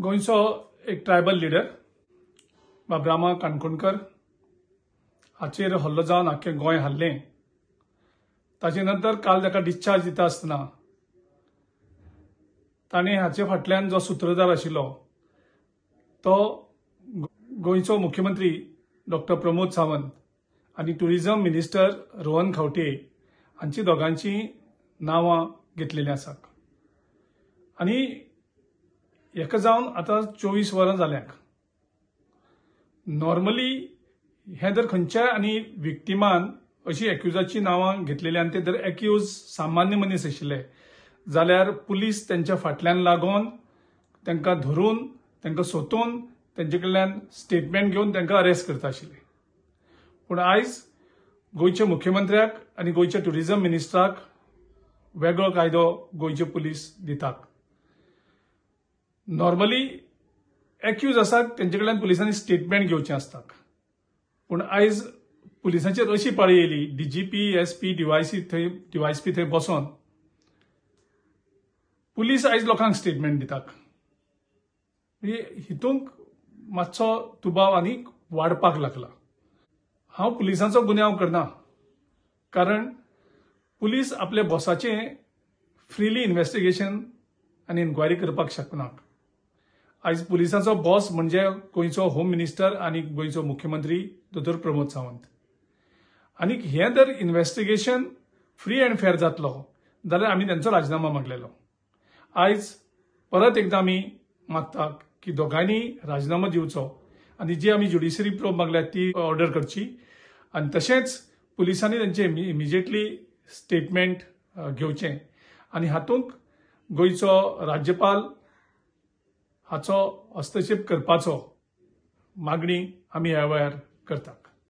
गोंयचो एक tribal leader बाब रामा काणकोणकर हाचेर हल्लो जावन आख्खें गोंय हाल्लें. ताचे नंतर काल ताका डिस्चार्ज दिता आसतना ताणें हाचे फाटल्यान जो सुत्रधार आशिल्लो तो गोंयचो मुख्यमंत्री डॉक्टर प्रमोद सावंत आनी टुरिझम मिनिस्टर रोहन खंवटे हांची दोगांची नांवां घेतलेलीं आसात. आनी हेका जावन आतां 24 वरां जाल्याक. नॉर्मली हें जर खंयच्याय आनी विक्टिमान अशी एक्युजाची नांवां घेतलेली आनी ते जर एक्यूज सामान्य मनीस आशिल्ले जाल्यार पुलीस तेंच्या फाटल्यान लागून तांकां धरून तांकां सोदून तेंचे कडल्यान स्टेटमेंट घेवन तांकां अरेस्ट करता आशिल्ले. पूण आयज गोंयच्या मुख्यमंत्र्याक आनी गोंयच्या टुरिझम मिनिस्टराक वेगळो कायदो गोंयचे पुलीस दितात. नॉर्मली एक्यूज आसात तेंचे कडल्यान पुलिसांनी स्टेटमेंट घेवचें आसता, पूण आयज पुलिसांचेर अशी पाळी येयली, डीजीपी, एसपी, डीवायसी थंय डीवायसपी थंय बसोन पुलीस आयज लोकांक स्टेटमेंट दितात. हितूंक मातसो दुबाव आनी वाडपाक लागला. हांव पुलिसांचो गुन्यांव करना, कारण पुलीस आपल्या बॉसाचें फ्रिली इन्वेस्टिगेशन आनी इन्क्वायरी करपाक शकना. आयज पुलिसांचो बॉस म्हणजे गोंयचो होम मिनिस्टर आनी गोंयचो मुख्यमंत्री दोतोर प्रमोद सावंत. आनी हें जर इन्वेस्टिगेशन फ्री अँड फेर जातलो जाल्यार आमी तेंचो राजिनामो मागलेलो. आयज परत एकदां आमी मागता की दोगांयनी राजिनामो दिवचो आनी जी आमी ज्युडिशरी प्रोब मागल्या ती ऑर्डर करची आनी तशेंच पुलिसांनी तेंचे इमिजिएटली स्टेटमेंट घेवचें आनी हातूंत गोंयचो राज्यपाल हाचो हस्तक्षेप करपाचो मागणी आमी ह्या वेळार करतात.